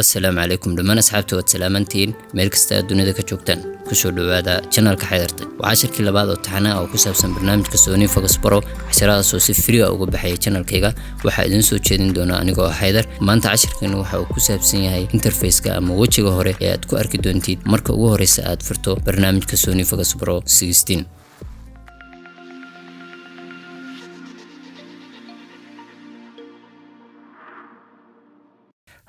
Asalaamu calaykum dhammaan asxaabta, waad salaamantihiin meel kasta aad dunida ka joogtaan. Kusoo dhowaada channelka Xaydartay. Waa cashirkii labaad oo taxana oo ku saabsan barnaamijka Sony Vegas Pro, casharadaas oo si free ah uga baxaya channelkayga. Waxaa idiin soo jeedin doona anigoo ah Xaydar. Maanta cashirkeenu waxa uu ku saabsan yahay interfaceka ama wejiga hore ee aad ku arki doontid marka ugu horeysa aad furto barnaamijka Sony Vegas Pro 16.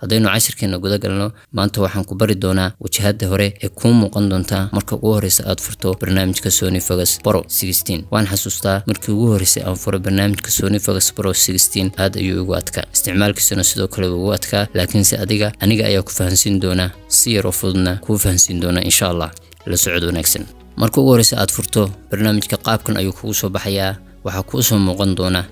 Haddaynu cashirkeena guda galno, maanta waxaan ku bari doonaa wajahada hore ee kuu muuqan doonta marka ugu horeysa aad furto barnaamijka Sony Vegas Pro 16. Waan xasuustaa markii ugu horeysay aan furay barnaamijka Sony Vegas Pro 16, aad ayuu igu adkaa, isticmaalkiisuna sidoo kale wuu igu adkaa, laakiinse adiga aniga ayaa ku fahansiin doona, si yaroo fududna kuu fahansiin doona insha Allah. La socod wanaagsan. Marka ugu horeysa aad furto barnaamijka, qaabkan ayuu kugu soo baxayaa. Waxaa kuu soo muuqan doona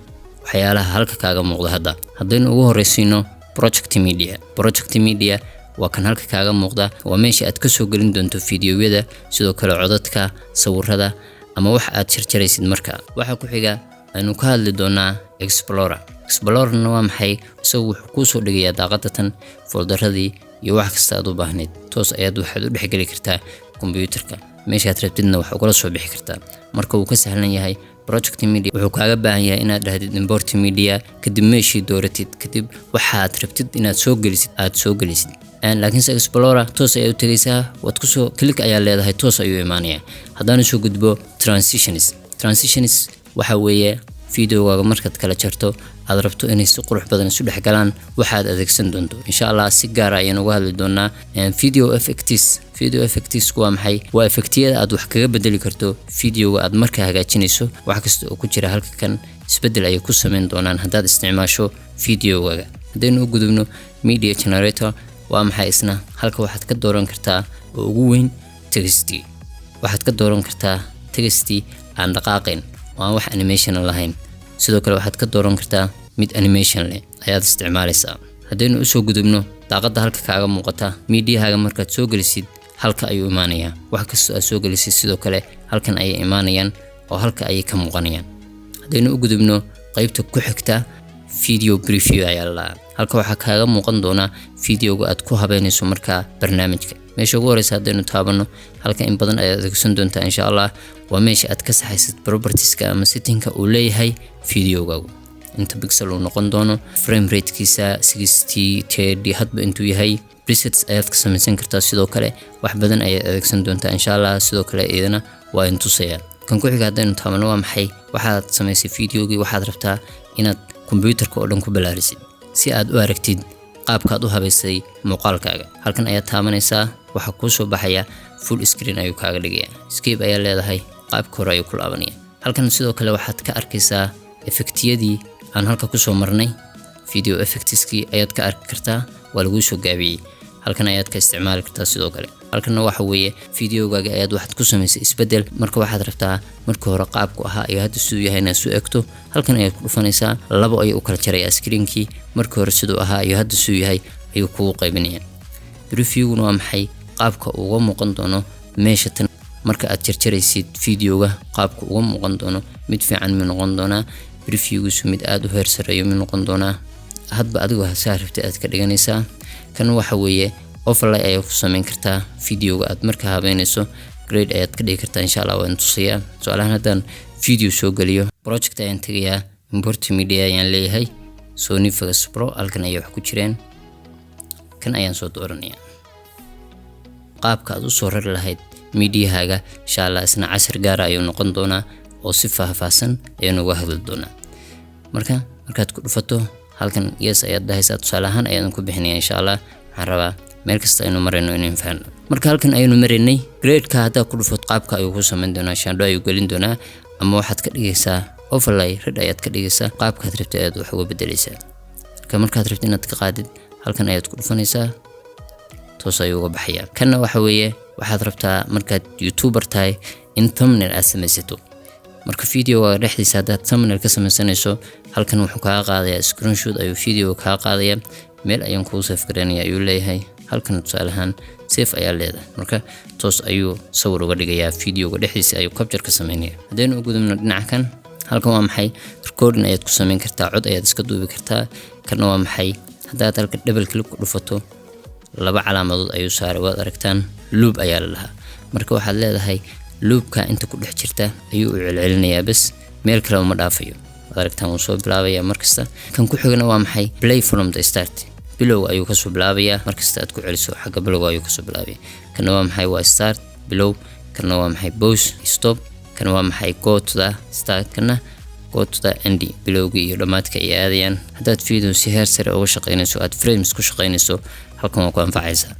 waxyaalaha halka kaaga muuqda hadda. Haddaynu ugu horeysiino project media, project media waa kan halka kaaga muuqda. Waa meesha aad kasoo gelin doonto fiidiyowyada, sidoo kale codadka, sawirada ama wax aad jarjaraysid. Marka waxaa ku xiga aynu ka hadli doonaa explorer. Explorerna waa maxay? Isagu wuxuu kuusoo dhigayaa daaqada tan foldaradii iyo wax kasta aad u baahnayd. Toos ayaad waxaad u dhexgeli kartaa kombiyuutarka, meeshaad rabtidna wax ugala soo bixi kartaa. Marka wuu ka sahlan yahay project media. Wuxuu kaaga baahan yahay inaad dhahdid import media, kadib meeshii dooratid, kadib waxaad rabtid inaad soo gelisid aad soo gelisid. Laakiinse explorer toos ayaad u tegaysaa, waad kusoo click ayaa leedahay, toos ayuu imaanayaa. Haddaan usoo gudbo transitions, transitions waxa weeye videogaaga markaad kala jarto aad rabto inay si qurux badan isu dhex galaan, waxaad adeegsan doonto. Insha Allah si gaara ayaan uga hadli doonaa. Video effects, video effects waa maxay? Waa effectiyada aad wax kaga bedeli karto videoga aad markaa hagaajinayso. Wax kasta oo ku jira halka kan isbedel ayay ku sameyn doonaan haddaad isticmaasho videogaaga. Haddaynu u gudubno media generator, waa maxay isna? Halka waxaad ka dooran kartaa oo ugu weyn text. Waxaad ka dooran kartaa text aan dhaqaaqayn oo aan wax animation lahayn. Sidoo kale waxaad ka dooran kartaa mid animation leh ayaad isticmaalaysaa. Haddaynu usoo gudubno daaqada halka kaaga muuqata, mediahaaga markaad soo gelisid halka ayuu imaanayaa. Wax kastoo aad soo gelisid sidoo kale halkan ayay imaanayaan oo halka ayay ka muuqanayaan. Haddaynu u gudubno qeybta ku xigta, video preview ayaa la dhahaa. Halka waxaa kaaga muuqan doonaa videoga aad ku habeynayso markaa barnaamijka. Meesha ugu horeysa haddaynu taabano, halka in badan ayaad adeegsan doontaa insha Allah. Waa meesha aad ka saxaysid propertieska ama settingka uu leeyahay videogaagu, inta pixel uu noqon doono, frame ratekiisa, 60, 30, hadba intuu yahay. Presets ayaad ka samaysan kartaa. Sidoo kale wax badan ayaad adeegsan doontaa insha Allah. Sidoo kale iyadana waa in tusaya. Kan ku xiga haddaynu taabano, waa maxay? Waxaad samaysay videogii, waxaad rabtaa inaad kombiyuutarka oo dhan ku ballaarisid si aad u aragtid qaabkaad u habaysay muuqaalkaaga. Halkan ayaad taabanaysaa, waxaa kuu soo baxaya full screen ayuu kaaga dhigaya. Escape ayaa leedahay, qaabka hore ayuu ku laabanaya. Halkan sidoo kale waxaad ka arkaysaa effectiyadii aan halka kusoo marnay. Video effectskii ayaad ka arki kartaa, waa laguu soo gaabiyey. Halkan ayaad ka isticmaali kartaa sidoo kale. Halkanna waxa weeye videogaaga ayaad waxaad ku samaysay isbedel. Marka waxaad rabtaa markii hore qaabku ahaa iyo hadda siduu yahay inaad isu egto. Halkan ayaad ku dhufanaysaa, labo ayuu u kala jarayaa screenkii. Markii hore siduu ahaa iyo hadda siduu yahay ayuu kugu qaybinaya. Previewguna waa maxay? Qaabka uga muuqan doono meesha tan marka aad jarjaraysid videoga, qaabka uga muuqan doono, mid fiican muu noqon doonaa previewgiisu, mid aada u heer sareeyo muu noqon doonaa? Hadba adigu saa rabtay aad ka dhiganaysaa. Kan waxa weeye overlay ayaad ku samayn kartaa videoga aad marka habeynayso, grade ayaad ka dhigi kartaa. Insha Allah waan tusayaa. Tusaalahaan haddaan video soo geliyo, project ayaan tegayaa, import media ayaan leeyahay, Sony Vegas Pro halkan ayay wax ku jireen, kan ayaan soo dooranaya. Qaabka aad usoo rari lahayd mediahaaga insha Allah isna cashar gaara ayuu noqon doonaa oo si faahfaahsan ayaynu uga hadli doonaa. Marka markaad ku dhufato halkan, yes ayaad dhahaysaa. Tusaale ahaan ayaadan ku bixinaya. Insha Allah waxaan rabaa meel kasta aynu marayno inaynu fahanno. Marka halkan ayaynu maraynay. Gradeka haddaad ku dhufato, qaabka ayuu ku samayn doonaa, shaandho ayuu gelin doonaa, ama waxaad ka dhigaysaa overlay red ayaad ka dhigaysaa. Qaabkaad rabtid ayaad wax uga bedelaysaa. Marka markaad rabtid inaad ka qaadid, halkan ayaad ku dhufanaysaa, toos ayuu uga baxayaa. Kanna waxa weeye waxaad rabtaa markaad youtuber tahay in thumbnail aad samaysato. Marka videoga dhexdiisa haddaad thumbnail ka samaysanayso, halkan wuxuu kaaga qaadayaa screenshot ayuu videoga kaaga qaadaya. Meel ayaan kugu save garaynaya ayuu leeyahay. Halkan tusaale ahaan save ayaa leedahay, marka toos ayuu sawir uga dhigayaa, videoga dhexdiisa ayuu capture ka sameynaya. Haddaynu u gudubno dhinaca kan, halkan waa maxay? Recording ayaad ku samayn kartaa, cod ayaad iska duubi kartaa. Kanna waa maxay? Haddaad halka double click ku dhufato, Laba calaamadood ayuu saaray, waad aragtaan. Loop ayaa la lahaa. Marka waxaad leedahay loopka inta ku dhex jirta ayuu u celcelinayaa bes, meel kale uma dhaafayo. Waad aragtaan, wuu soo bilaabayaa markasta. Kan ku xigana waa maxay? Play from the start, bilowga ayuu kasoo bilaabayaa. Markasta aad ku celiso, xagga bilowga ayuu kasoo bilaabaya. Kana waa maxay? Waa start, bilow. Kana waa maxay? Pause, stop. Kana waa maxay? Go to the start. Kana go to the end. Bilowgii iyo dhammaadka ay aadayaan. Haddaad video si heer sare uga shaqaynayso, aad frames ku shaqaynayso, halkan waa ku anfacaysaa.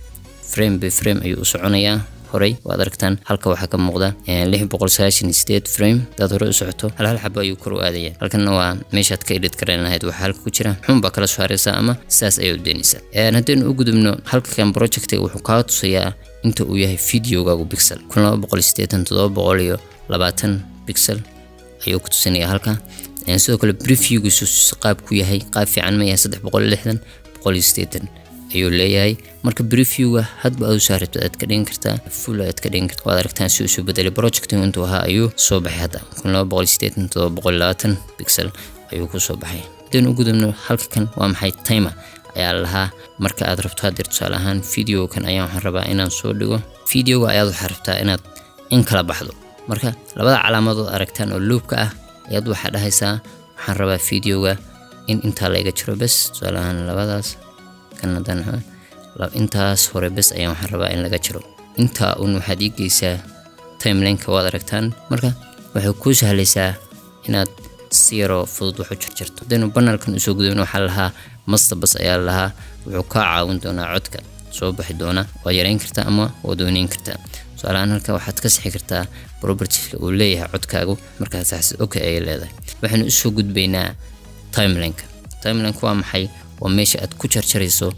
Frame by frame ayuu u soconayaa horey. Waad aragtaan, halka waxaa ka muuqda 698 frame. Hadaad hore u socoto, hal hal xabo ayuu kor u aadaya. Halkanna waa meeshaad ka edit garan lahayd. Waxaa halka ku jira xun baa kala saaraysaa ama sidaas ayay u daynaysaa. Haddaynu u gudubno halka kan, projectiga wuxuu kaa tusayaa inta uu yahay videogaagu pixel, 1280 720 pixel ayuu ku tusinaya halka. Sidoo kale previewgiisu qaab ku yahay, qaab fiican ma yahay? 360 180 ayuu leeyahay. Marka previewga hadba aad u saarabto aad ka dhigan kartaa, full aad ka dhigan kartaa. Waad aragtaan si uu isu bedelay. Projectigu intuu ahaa ayuu soo baxay hadda, 1280 720 pixel ayuu ku soo baxay. Haddaynu u gudubno halka kan, waa maxay? Timer ayaa lahaa. Marka aad rabto hadeer, tusaale ahaan, video kan ayaan waxaan rabaa inaan soo dhigo. Videoga ayaad waxaa rabtaa inaad in kala baxdo. Marka labada calaamadood aragtaan oo loopka ah ayaad waxaa dhahaysaa, waxaan rabaa videoga in intaa layga jiro bes. Tusaale ahaan labadaas kan haddaan intaas hore bes ayaan waxaan rabaa in laga jiro. Intaa un waxaad ii geysaa timelineka. Waad aragtaan, marka waxay kuu sahlaysaa inaad si yaroo fudud wax u jarjarto. Haddaynu panelkan usoo gudubno, waxaa lahaa master bus ayaa lahaa. Wuxuu kaa caawin doonaa codka soo baxi doona. Waad yareyn kartaa ama waad weyneyn kartaa. Tusaale ahaan halka waxaad ka sixi kartaa propertieska uu leeyahay codkaagu. Markaad saxsid, okay ayay leedahay. Waxaynu usoo gudbaynaa timelineka. Timelineka waa maxay? Waa meesha aad ku jarjarayso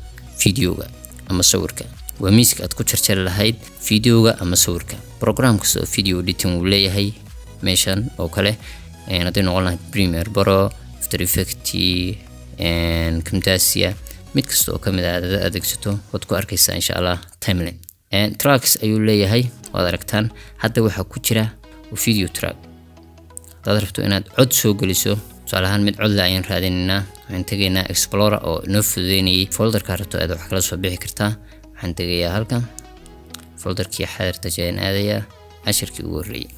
videoga ama sawirka. Waa miiska aad ku jarjari lahayd videoga ama sawirka. Program kasta oo video editing uu leeyahay meeshan oo kale, hadday noqon lahayd Premiere Pro, After Effect, Camtasia, mid kasta oo kamid ah aad adeegsato, waad ku arkaysaa insha Allah. Timeline tracks ayuu leeyahay, waad aragtaan. Hadda waxaa ku jira video track. Haddaad rabto inaad cod soo geliso, tusaale ahaan mid codle ayaan raadinaynaa. Waxaan tegaynaa Explorer oo inoo fududeynayay. Folderka rabto aad wax kala soo bixi kartaa. Waxaan tegayaa halka, folderkii xadirta ayaan aadayaa, cashirkii ugu horreeyay.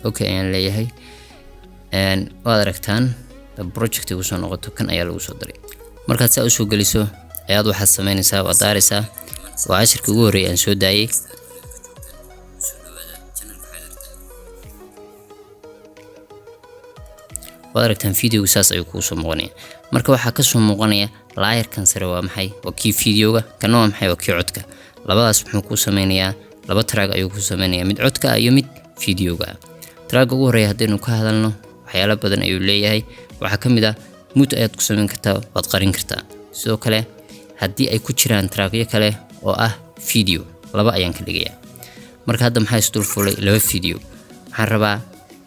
Okay ayaan leeyahay. Waad aragtaan, project igu soo noqoto, kan ayaa lagu soo daray. Markaad saa usoo geliso ayaad waxaad sameynaysaa, waad daaraysaa. Waa cashirkii ugu horreeyay aan soo daayay. Waad aragtaan, videogu saas ayuu kugu soo muuqanaya. Marka waxaa kasoo muuqanaya layerkan sare waa maxay? Waa kii videoga. Kana waa maxay? Waa kii codka. Labadaas muxuu kuu sameynayaa? Laba track ayuu kuu sameynayaa, mid codka ah iyo mid videoga ah. Track ugu horreeya haddaynu ka hadalno, waxyaalo badan ayuu leeyahay. Waxaa ka mid ah mute ayaad ku sameyn kartaa, waad qarin kartaa. Sidoo kale haddii ay ku jiraan trackyo kale oo ah video, laba ayaan ka dhigayaa. Marka hadda maxaa isdul fulay? Laba video. Waxaan rabaa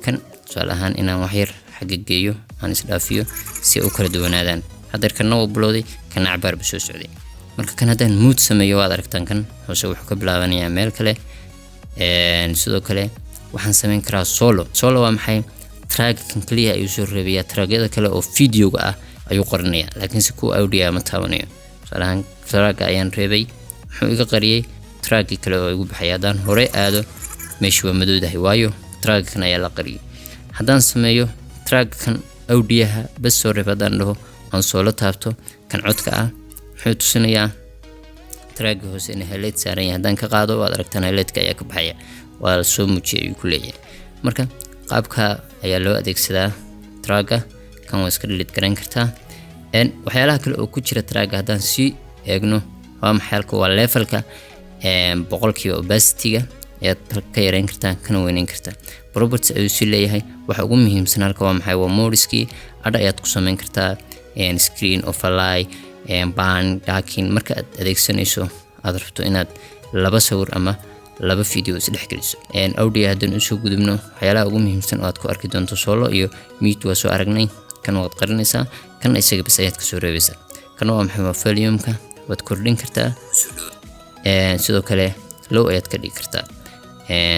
kan tusaale ahaan inaan waxyar xagga geeyo, aan isdhaafiyo si ay u kala duwanaadaan. Haddeer kanna wuu bilowday, kana cabaarba soo socday. Marka kan haddaan mute sameeyo, waad aragtaan, kan hoose wuxuu ka bilaabanayaa meel kale. Sidoo kale waxaan sameyn karaa solo. Solo waa maxay? Track kan kaliya ayuu soo reebayaa, trackyada kale oo videoga ah ayuu qorinayaa, laakiinse kuwa audio ma taabanayo. Tusaale ahaan tracka ayaan reebay, muxuu iga qariyay? Trackii kale oo igu baxay. Haddaan hore aado, meeshu waa madowdahay, waayo trackkan ayaa la qariyay. Haddaan sameeyo track kan audioha bas soo reeb haddaan dhaho, aan solo taabto kan codka ah, muxuu tusinayaa? Tracka hoose in highlight saaran yahay. Haddaan ka qaado, waad aragtaan, highlightka ayaa ka baxaya, waa la soo muujiyay ayuu ku leeyahay. Marka qaabka ayaa loo adeegsadaa tracka. Kan waa iska delete garan kartaa. Waxyaalaha kale oo ku jira tracka haddaan sii eegno waa maxay? Halka waa levelka, boqolkiiba opacity-ga ayaad ka yareyn kartaa kana weyneyn kartaa. Properties ayuu sii leeyahay. Waxa ugu muhiimsan halka waa maxay? Waa modeskii. Add ayaad ku sameyn kartaa, screen overlay, burn, darken. Marka aad adeegsanayso, aad rabto inaad laba sawir ama laba video isdhex geliso. Audio haddaan usoo gudubno, waxyaalaha ugu muhiimsan oo aad ku arki doonto solo iyo mute waa soo aragnay. Kan waad qarinaysaa, kan isaga bas ayaad kasoo reebaysaa. Kan waa maxay? Waa volume-ka, waad kordhin kartaa, sidoo kale low ayaad ka dhigi kartaa.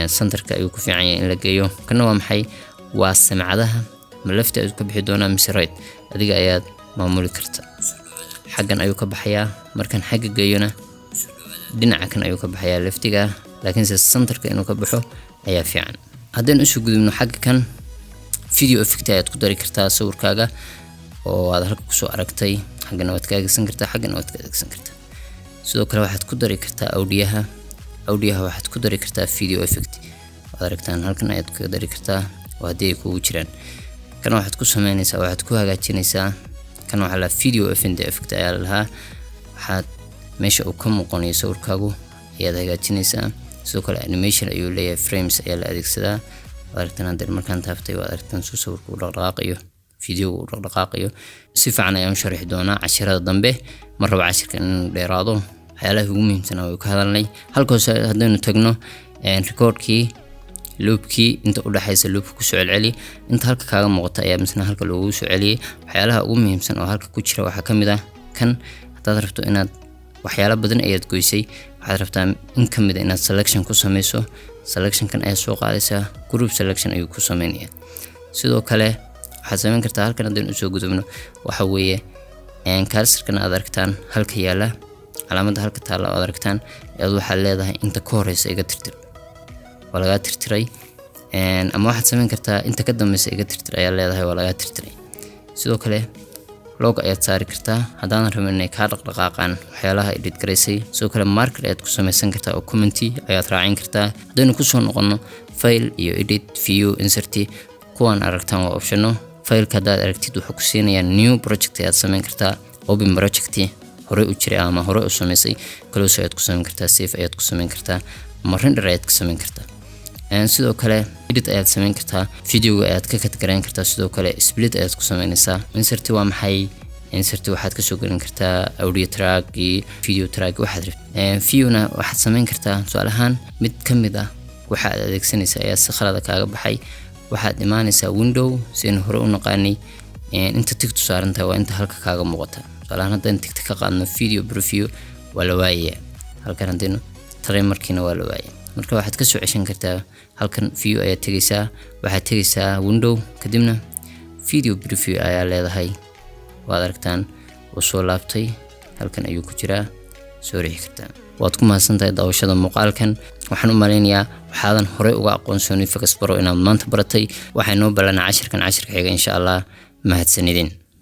Centerka ayuu ku fiican yahay in la geeyo. Kana waa maxay? Waa samcadaha. Ma left ayuu ka bixi doonaa mise right? Adiga ayaad maamuli karta. Xaggan ayuu ka baxayaa. Markaan xagga geeyona Dhinaca kan ayuu ka baxayaa, leftiga, laakiinse centerka inuu ka baxo ayaa fiican. Haddaynu usoo gudubno xagga kan, video effect ayaad ku dari kartaa sawirkaaga oo aad halka kusoo aragtay. Xaggana waad ka adeegsan kartaa, xaggana waad ka adeegsan kartaa. Sidoo kale waxaad ku dari kartaa audioha. Audioha waxaad ku dari kartaa video effect, waad aragtaan, halkan ayaad kaga dari kartaa oo haddii ay kugu jiraan. Kan waxaad ku sameynaysaa, waxaad ku hagaajinaysaa. Kan waxaa la video effect ayaa la lahaa. Waxaad meesha uu ka muuqanayo sawirkaagu ayaad hagaajinaysaa. Sidoo kale animation ayuu leeyahay, frames ayaa la adeegsadaa, waad aragtaan. Hadda markaan taabtay, waad aragtaan suu sawirka u dhaqdhaqaaqayo, videoga uu dhaqdhaqaaqayo. Si fiican ayaan u sharixi doonaa cashirada dambe. Ma rabo cashirka inuu dheeraado. Waxyaalaha ugu muhiimsanaa way ka hadalnay. Halka hoose haddaynu tagno, recordkii, loopkii, inta udhexaysa loopka kusoo celceli, inta halka kaaga muuqata ayaa misna halka loogu soo celiyey. Waxyaalaha ugu muhiimsan oo halka ku jira waxaa ka mid ah kan. Haddaad rabto inaad waxyaalo badan ayaad goysay, waxaad rabtaa in ka mid a inaad selection ku sameyso, selectionkan ayaad soo qaadaysaa, group selection ayuu ku sameynaya. Sidoo kale waxaad sameyn kartaa, halkan haddaynu usoo gudubno, waxa weeye cursorkan aad aragtaan halka yaala, calaamadda halka taalla aad aragtaan ayaad waxaad leedahay inta ka horeysa iga tirtir, waa lagaa tirtiray. Ama waxaad sameyn kartaa inta ka dambeysa iga tirtir ayaa leedahay, waa lagaa tirtiray. Sidoo kale lock ayaad saari kartaa haddaadan rabin inay kaa dhaqdhaqaaqaan waxyaalaha edit garaysay. Sidoo kale marker ayaad ku samaysan kartaa oo comment ayaad raacin kartaa. Haddaynu kusoo noqono file iyo edit, view, insert, kuwaan aragtaan waa optiono. Fileka haddaad aragtid, wuxuu ku siinayaa new project ayaad samayn kartaa, open project hore u jiray ama hore u samaysay, close ayaad ku samayn kartaa, save ayaad ku samayn kartaa, ama render ayaad ka samayn kartaa. Sidoo kale edit ayaad samayn kartaa, videoga ayaad ka cut garayn kartaa, sidoo kale split ayaad ku samaynaysaa. Insert waa maxay? Insert waxaad kasoo gelin kartaa audio track iyo video track, waxaad rabtid. Viewna waxaad samayn kartaa, tusaale ahaan mid ka mid ah waxa aad adeegsanaysa ayaa si khalada kaaga baxay. Waxaad imaanaysaa window, sidaynu hore u naqaanay. Inta ticktu saaran tahay waa inta halka kaaga muuqata. Tusaale ahaan haddaynu tickta ka qaadno, video preview waa la waayaya. Halkan haddaynu trimmerkiina waa la waayaya. Marka waxaad kasoo ceshan kartaa halkan, view ayaad tegaysaa, waxaad tegaysaa window, kadibna video preview ayaa leedahay. Waad aragtaan, wuu soo laabtay, halkan ayuu ku jiraa, soo riixi kartaa. Waad ku mahadsantahay daawashada muuqaalkan. Waxaan u malaynayaa waxaadan horey uga aqoon Sony Vegas Pro inaad maanta baratay. Waxay noo ballanaa cashirkan cashirka xiga, insha Allah. Mahadsanidin.